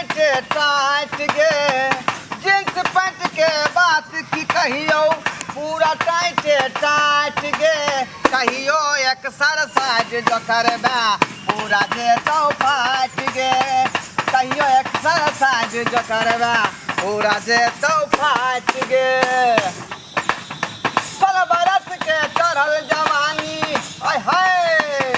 Tight tight गे। Jeans pant के बात की कहियो पूरा टाइट टाइट गे। कहियो एक्सरसाइज जो करबे पूरा जेतौ फाटि गे। कहियो एक्सरसाइज जो करबे पूरा जेतौ फाटि गे। 16 बरस के चढ़ल जवानी, आय हाय,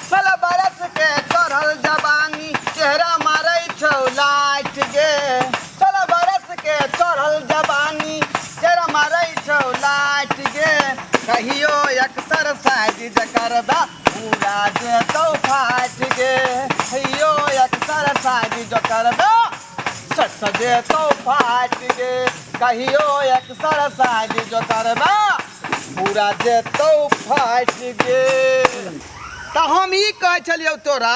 16 बरस के चढ़ल जवानी, चेहरा मारै छौ लाइट गे। 16 बरस के चढ़ल जवानी, चेहरा मारै छौ लाइट गे। कहियो एक्सरसाइज जे करबा पूरा जेतौ फाटि गे। कहियो एक्सरसाइज जे करबा सट जेतौ फाटि गे। कहियो एक्सरसाइज जो करबा पूरा जेतौ फाटि गे। तऽ हम ई कहै छलियौ तोरा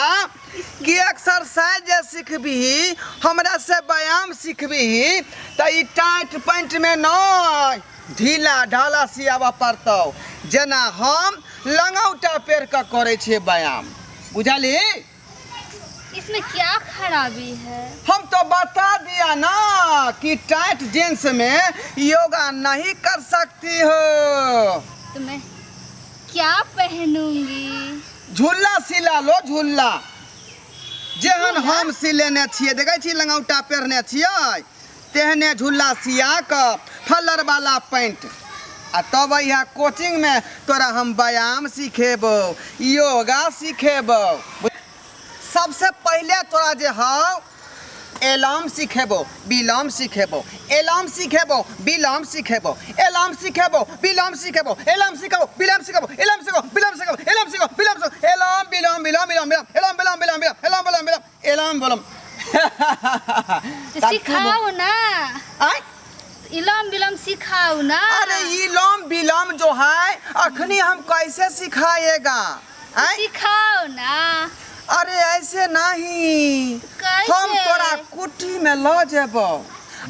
कि एक्सरसाइज जे सिखबिही, हमरा से व्यायाम सिखबिही, तऽ ई टाइट पैंटमे नहि, ढीला ढाला सियाबऽ पड़तौ, जेना हम लंगौटा पेर कऽ करै छियै व्यायाम। बुझलही? इसमें क्या खराबी है? हम तो बता दिया ना कि टाइट जींस में योगा नहीं कर सकती हो। तो मैं क्या पहनूंगी? झूला सिला लो, झूला, जेहन हम सिलेने छियै। देखै छी लंगौटा पहिरने छियै, तेहने झूला सिया कऽ फलर वाला पैंट, आ तब अइहा कोचिंग में, तोरा हम व्यायाम सिखेबौ, योगा सिखेबौ। सबसे पहिले तोरा जे हौ एलाम सिखेबो, बिलाम सिखेबो, एलाम सिखेबो, बिलाम सिखेबो, एलाम सिखेबो, बिलाम सिखेबो, एलाम सिखेबो, बिलाम सिखेबो, एलाम सिखेबो, बिलाम सिखेबो, एलाम सिखेबो, बिलाम सिखेबो, एलाम बिलाम बिलाम बिलाम बिलाम एलाम बिलाम बिलाम बिलाम एलाम बिलाम बिलाम एलाम बिलाम। तो सिखाओ ना। आय? इलम बिलम सिखाओ ना। अरे इलम बिलम जो है अखनी हम कैसे सिखाएगा? आय? सिखाओ ना। अरे ऐसे नहीं। कैसे? हम तोरा कुटी में ल जेबो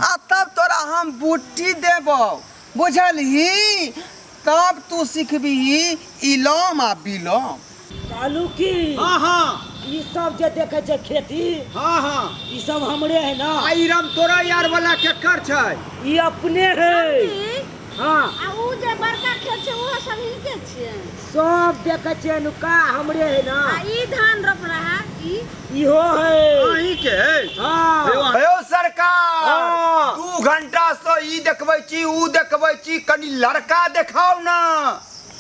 आ तब तोरा हम बूटी देबो, बुझलही? तब तू सिखबिही इलम आ बिलम। कहलू की, हाँ हाँ ई सब जे देखे छै खेती, हाँ हाँ, ई सब हमरे है ना। आ ई राम तोरा यार वाला केकर छै? ई अपने है। हाँ। आ उ जे बड़का खेत छै ओहो सब हिनके छियै? सब देखे छियै नुका हमरे है ना। आ ई धान रोप रहा ई? इहो है। अहीं के है? हाँ। हेयो सरकार, हाँ। 2 घंटा से ई देखबै छी, ऊ देखबै छी, कनी लड़का देखाउ ना।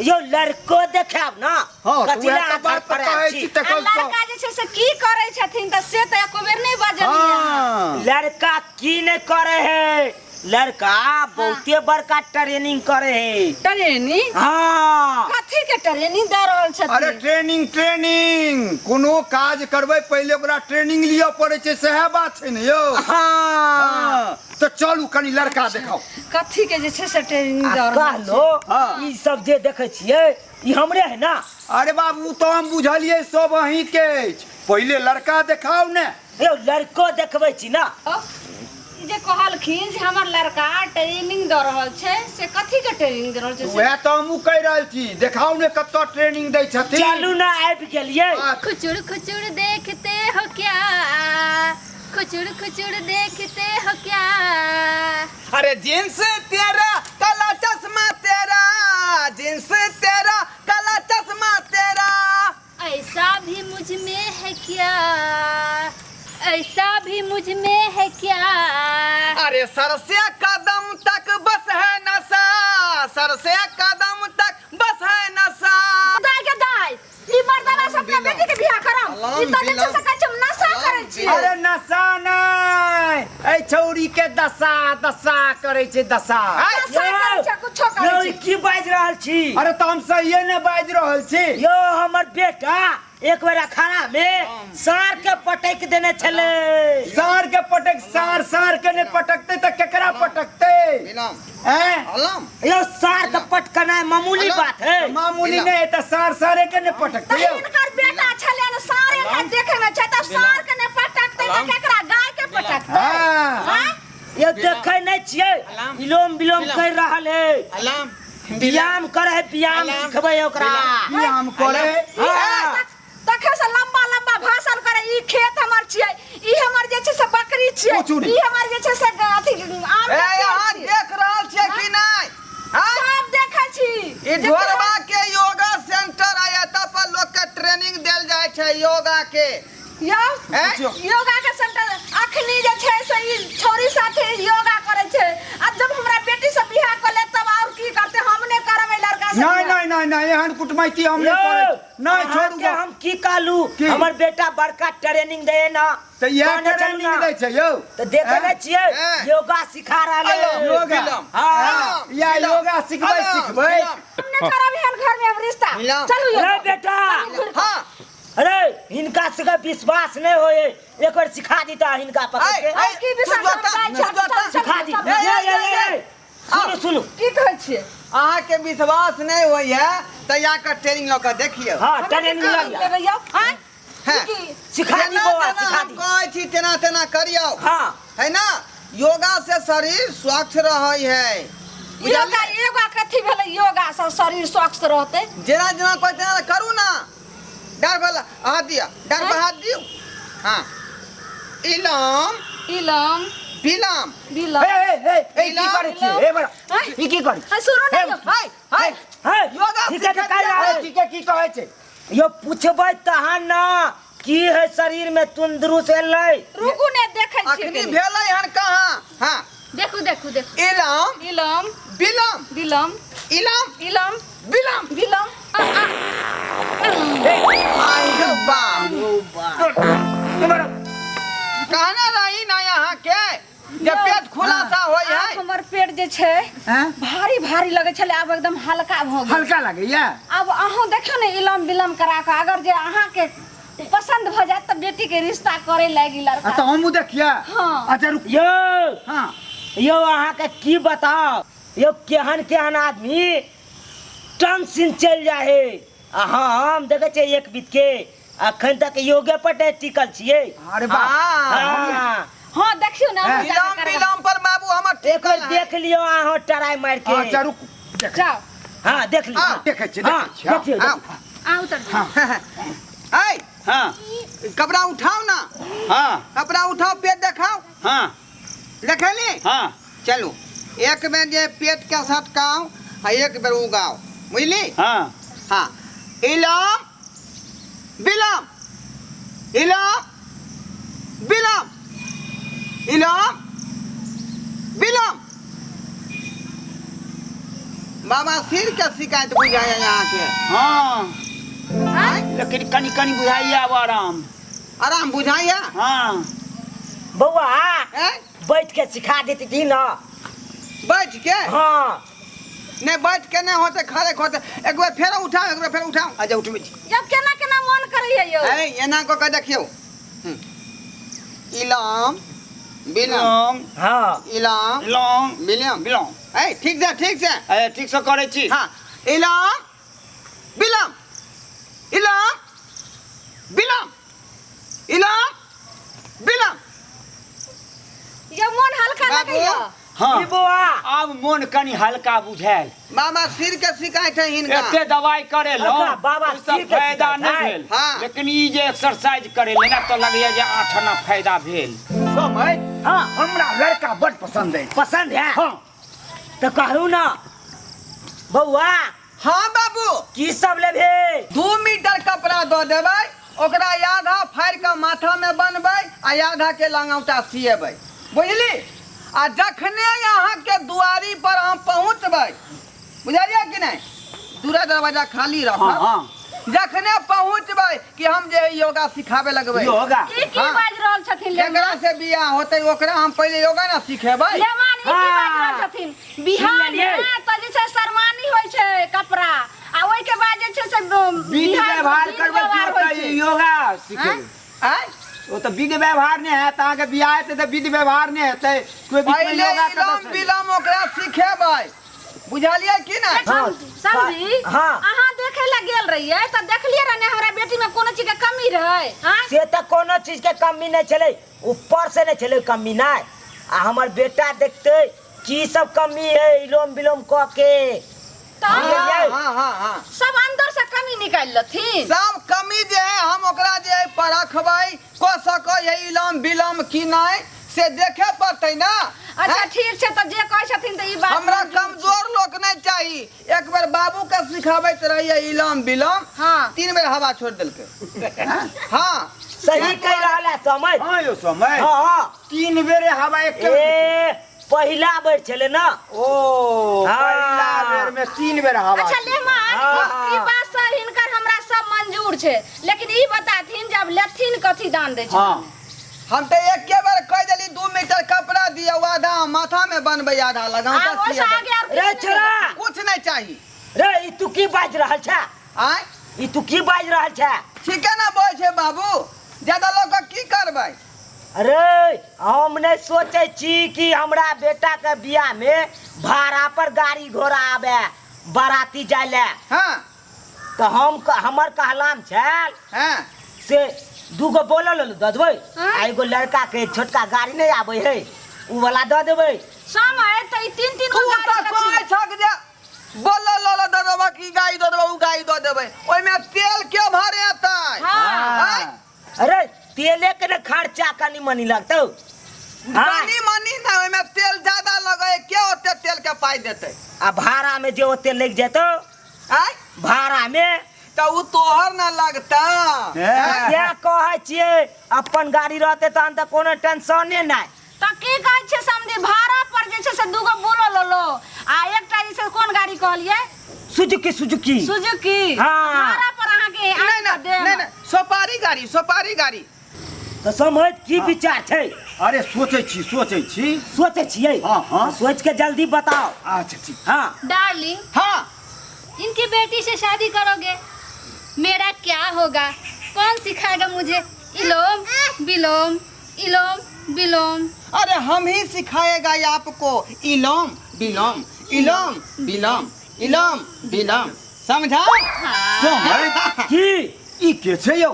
यो लड़को देखाब ना। हाँ, कथी उएह ला तऽ बात धड़फड़ायल कहै छी? छी आ तखन सँ। लड़का जे छै से की करै छथिन तऽ से तऽ एको बेर नहि बजलियै अहाँ। हाँ। लड़का की नहीं करे है, लड़का बहुते बड़का ट्रेनिंग करे है। ट्रेनिंग? हाँ। कथी के ट्रेनिंग दऽ रहल अरे छथिन? ट्रेनिंग, ट्रेनिंग, कोनो काज करबै पहिले ओकरा ट्रेनिंग लिअ पड़ै छै, सएह बात छै ने यौ। हाँ। हाँ, तऽ चलू कनी लड़का देखाउ। कथी के जे छै से ट्रेनिंग आ दऽ रहल कहलो हाँ। ई सब जे देखे छियै ई हमरे है ना। अरे बाबू, तऽ हम बुझलियै सब अहीं के अछि, पहिले लड़का देखाउ ने। यौ लड़को देखबै छी ना। छै? ई जे कहलखिन जे हमर लड़का ट्रेनिंग दऽ रहल छै, से कथी के ट्रेनिंग दऽ रहल छै से? वएह तऽ हमहूँ कहि रहल छी, देखाउ ने कतऽ ट्रेनिंग दै छथिन। चलू ना, आबि गेलियै। खुचुर खुचुर देखते हो क्या, खुचुर खुचुर देखते हो क्या? अरे जींस तेरा, काला चश्मा तेरा, जींस तेरा, काला चश्मा तेरा। ऐसा भी मुझ में है क्या, ऐसा भी मुझ में है क्या? अरे सर से कदम तक बस है नशा, सर से कदम तक बस है नशा। दाय के दाय, ई मर्दाना से अपना बेटी के बियाह करम? ई तऽ जे छै से कहै छै हम नशा करै छी। अरे नशा नहि, एहि छौरी के दशा दशा करै छै, दशा। नशा करै छै, कुछो करै यौ छै। ई की बाजि रहल छी? अरे तऽ हम सहिए ने बाजि रहल छी। यौ हमर बेटा एक बेर अखाड़ा में साँड़ के पटक देने छलै। साँड़ के पटक, साँड़ साँड़ के नहि पटकतै तऽ केकरा पटकतै? बिलम। ऐं? अलम। यौ साँड़ के पटकनाइ मामूली बात है? मामूली नहि है तऽ साँड़ साँड़े के नहि पटकतै तऽ यौ? हिनकर बेटा छलै ने, साँड़े के देखे में छै, तऽ साँड़ के नहि पटकतै तऽ केकरा, गाय के पटकतै? हाँ। आँय? यौ देखै नहि छियै, इलोम बिलोम करि रहल है। अलम। व्यायाम करे है, व्यायाम सिखबै है ओकरा। व्यायाम करे। हाँ। तखन से लंबा लंबा भाषण करे, ई खेत हमर छियै, ई हमर छियै? पूछू नहि। ई हमर जे छै से अथी आम ए के पेड़ अहाँ छियै। देख रहल छियै कि नहि? आँय? सब देखै छी। ई ढोरबा के योगा सेंटर है, एतऽ पर लोक के ट्रेनिंग देल जाइ छै योगा के। यौ हैं? योगा के सेंटर अखनी जे छै से ई छौरी साथे योगा करै छै आ जब हमरा बेटी से बियाह कर ले तब और की करते हम नहि करब एहि लड़का से नहीं बियाह। नहीं नहीं नहीं एहन कुटमैती हम नहीं यौ, करै नहीं छोड़ू अहाँके हम की कहलू की? हमर बेटा बड़का ट्रेनिंग दे ना तऽ इएह कहने चलू ट्रेनिंग ना। दै छै यौ तऽ देखे नहि छियै हैं? योगा सिखा रहल है अलो, योगा। विलम, हाँ। अलो, या विलम, योगा सिखबै अलो, सिखबै विलम। हम नहि करब एहन घर में हम रिश्ता मिलाओ। चलू यौ अरे बेटा हाँ अरे हिनका सबके विश्वास नहीं होए एक बार सिखा दीता हिनका पकड़ ऐ, के ऐ, की विश्वास तू जोता, हम जाइ तू जोता। छी, चल, सिखा दी चल, ये ये ये ये सुनू सुनू की कहै छियै अहाँके विश्वास नहि होइए तऽ यहाँ ट्रेनिंग लऽ कऽ देखियौ हाँ हमरा ट्रेनिंग की लग लेबै यौ आँय हैं। की सिखा दी जेना बौआ जेना सिखा हम दी कहै छी तेना तेना करियौ हाँ है ना योगा से शरीर स्वस्थ रहै है योगा बुझलियै? योगा कथी भेलै योगा से शरीर स्वस्थ रहतै जेना जेना कहै तेना करू ना डार पर हाथ दिअ डार पर हाथ दियौ हाँ इलम इलम बिलम बिलम हे हे हे ए की करै छी हे बड़ा ई की करै है सुनू ने यौ हाय हाय हे योगा ठीक है सिखै काल्हि छियै। आबै। की के की कहै छै यो पुछबै तहन ना की है शरीर में तंदुरुस्त एलै रुकू ने देखै छियै अखनी कनी। भेलै हन कहाँ हाँ देखू देखू देखू इलम इलम बिलम बिलम इलम इलम बिलम बिलम आ, आ, आई गो बाप कहने रही ना यहाँ के जे पेट खुलासा होय आब है हमर पेट जे छै हैं? भारी भारी लगै छलै आब एकदम हल्का भऽ गेल हल्का लगैया आब अहूँ देखियौ ने इलम बिलम करा कऽ अगर जे अहाँके पसंद भऽ जायत तऽ बेटी के रिश्ता करे लागी आ लड़का तऽ हमहूँ देखिए हाँ। अच्छा रुक यौ हाँ यौ अहाँके की बताउ यौ केहन केहन आदमी टंसिन चलि जाइ है आ हम देखै छियै एक बीत के अखन तक योगे पर नहि टिकल छियै अरे बाप हाँ हाँ हाँ देखियौ ने अहूँ जाकऽ विलम करबा। विलम पर बाबू हमर एक बेर देख लियौ अहाँ टराई मारि के अच्छा रुक देख जाओ हाँ देख लियौ हाँ। देखै छियै हाँ देखै छियै हाँ। देखियौ आओ आ उतर जाओ ऐ हाँ कपड़ा उठाओ ना हाँ कपड़ा उठाओ पेट देखाओ हाँ देखेली हाँ चलू एक बेर जे पेट के सटकाओ आ एक बेर उगाओ बुझली हाँ हाँ इलम बिलम इलम बिलम इलम बिलम बाबा सिर के शिकायत बुझाइए यहाँ के हाँ लेकिन कनि कनि बुझाइए आब आराम आराम बुझाइए हाँ बौआ हैं? बैठ के सिखा देती थी ना बैठ के हाँ नहीं बैठ के नहीं होते खड़े होते एक बार फेर उठाओ एक बार फेर उठाओ अच्छा उठबै छी जब केना केना मन करैया यौ ए एना कऽ के देखियौ इलम बिलम लौंग हाँ इलम लौंग बिलम बिलौंग ए ठीक से ठीक से अरे ठीक से करै छी हाँ इलम बिलम इलम बिलम इलम बिलम यौ मन हल्का बाबू। लगैया हाँ ई बौआ आब मोन कनि हल्का बुझायल बाबा सिर के शिकायत है हिनका एते दवाई करेलहुँ अच्छा, बाबा ओहिसँ सिर के फायदा शिकायत नहि है। भेल हाँ। लेकिन ई जे एक्सरसाइज करेले ना तऽ लगैया जे 8 आना फायदा भेल समय हाँ हमरा लड़का बड पसंद अछि पसंद है हाँ तो कहू ना बौआ हाँ बाबू की सब लेबे 2 मीटर कपड़ा दऽ देबै ओकरा आधा फाड़ि कऽ माथामे बन्हबै आ आधा के लंगौटा सिएबै बुझली आ जखने अहाँके दुआरी पर हम पहुँचबै बुझलियै कि नहि दूरा दरवाजा खाली हाँ रखब हाँ जखने पहुँचबै कि हम जे योगा सिखाबे लगबै योगा ई की हाँ। बाजि रहल छथिन लेमान जकरा से बियाह होतै ओकरा हम पहिले योगा ने सिखेबै लेमान ई की बाजि रहल हाँ। छथिन बिहार सुनलियै? मे तऽ जे छै शर्मानी होइ छै कपड़ा आ ओहिके बाद जे छै से विध बिहार मे व्यवहार विध करबै व्यवहार कि होइ ओतऽ छै योगा सिखेबै आँय ओ तऽ विध व्यवहार नहि हैत अहाँके बियाह हेतै तऽ विध व्यवहार नहि हेतै कोइ बीचमे पहिले योगा इलम कतऽ बिलम ओकरा सिखेबै बुझलियै कि नहि हाँ। समझी हाँ। अहाँ देखे ला गेल रहियै तऽ देखलियै रहे ने हमरा बेटी में कोनो चीज के कमी रहै आँय? से तऽ कोनो चीज के कमी नहि छलै ऊपर से नहि छलै कमी नहि आ हमर बेटा देखतै की सब कमी है इलोम बिलोम कऽ के तऽ बुझलियै? हाँ हाँ हाँ सब अंदर से कमी निकालि लथिन सब कमी जे है हम ओकरा जे है परखबै कऽ सकै है इलम बिलम कि नहि से देखे पड़तै ना। अच्छा हैं? ठीक छै, तऽ जे कहै छथिन तऽ ई बात हमरा मंजूर छै। कमजोर लोक नहीं चाहिए। एक बेर बाबू के सिखाबैत रहिए इलम बिलम, हाँ। 3 बेर हवा छोड़ देलकै। हाँ सही कहि रहल है समझ। हाँ यौ समय। हाँ हाँ। 3 बेर हवा एक ए पहिला बेर छलै ना। ओ हाँ। पहिला बेर में 3 बेर हवा। अच्छा लेमान, हाँ। ई बात से हिनकर हमरा सब मंजूर छै, लेकिन ई बताथिन जब लेथिन कथी दान दै छै? हाँ हम तो एके बेर कहि देली 2 मीटर कपड़ा दियौ, आधा माथा में बनबै आधा लगाऊ आ तऽ ओहिसँ सियबै। आगे आर रे किछु नहि। छोरा, कुछ नहीं चाहिए। रे ई तू की बाजि रहल छै? आँय ई तू की बाजि रहल छै? ठीके ना बोल छै बाबू, ज्यादा लोग के की करबै? अरे हम नहीं सोचे छी कि हमरा बेटा के बियाह में भाड़ा पर गाड़ी घोड़ा आवे बाराती जाय ले। हाँ तो हम हमर कहलाम छल हाँ से दूगो बोलल दऽ देबै, हाँ? आ एगो लड़का के छोटका गाड़ी नहीं आबै है उ वाला दऽ देबै। समय तऽ ई 3-3 तू गो तऽ गाड़ी कहै कथी? छक जे बोलल लल दऽ देबै कि गाड़ी दऽ देबै, उ गाड़ी दऽ देबै, ओहिमे तेल के भरेतै? हाँ। आँय? अरे तेले के ने खर्चा कनी मनी लगतौ। हाँ। मनी मनी ना, ओहिमे तेल ज्यादा लगै, के ओते तेल के पाइ देतै? आ भाड़ा में जे ओते लग जेतौ। आँय? भाड़ा में तऽ उ तोहर ना लगता। हैं? क्या कहै छियै, अपन गाड़ी रहते तहन तऽ कोनो टेंशने नहि। तऽ की कहै छियै समधी, भाड़ा पर जे छै से दूगो बोलो ललो आ एकटा जे छै कोन गाड़ी कहलियै? सुजुकी। सुजुकी। सुजुकी। हाँ। भाड़ा पर अहाँके नहीं ना, देब। नहीं ना, सोपारी गाड़ी, सोपारी गाड़ी। तऽ समझ की विचार छै? अरे सोचै छी, सोचै छी। सोचै छियै? हाँ, हाँ। सोच के जल्दी बताओ। अच्छा ठीक। हाँ। डार्लिंग। हाँ। इनकी बेटी से शादी करोगे, मेरा क्या होगा? कौन सिखाएगा मुझे इलोम बिलोम इलोम बिलोम? अरे हम ही सिखाएगा ये आपको इलोम बिलोम इलोम बिलोम इलोम बिलोम, समझा? समय की ई के छै यौ?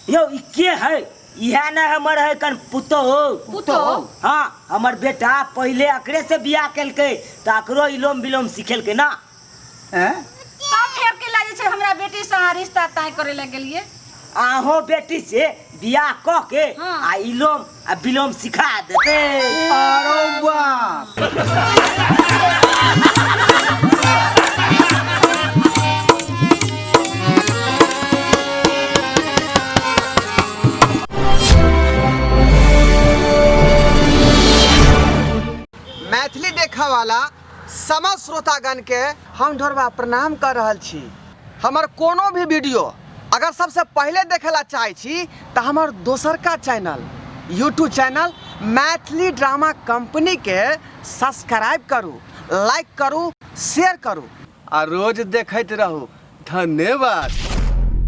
यौ ई के है? इएह ने हमर है कन पुतोहु। पुतोहु? हाँ, हमर बेटा पहिले अकरे से बियाह केलकै तऽ अकरो इलोम बिलोम सिखेलकै ना। हैं? तब फेर के ला जे छै हमरा बेटी से अहाँ रिश्ता तय करे लए गेलियै? अहों बेटी से बियाह कऽ के हाँ। आ इलोम आ बिलोम सिखा देतै। अरे बाप। मैथिली देखऽ वाला समस्त श्रोतागण के हम ढोरबा प्रणाम कर रहल छी। हमर कोनो भी वीडियो अगर सबसे पहले देखे ला चाहे छी तऽ हमर दोसरका channel YouTube channel Maithili drama company के सब्सक्राइब करू, लाइक करू, शेयर करू आ रोज देखैत रहू। धन्यवाद।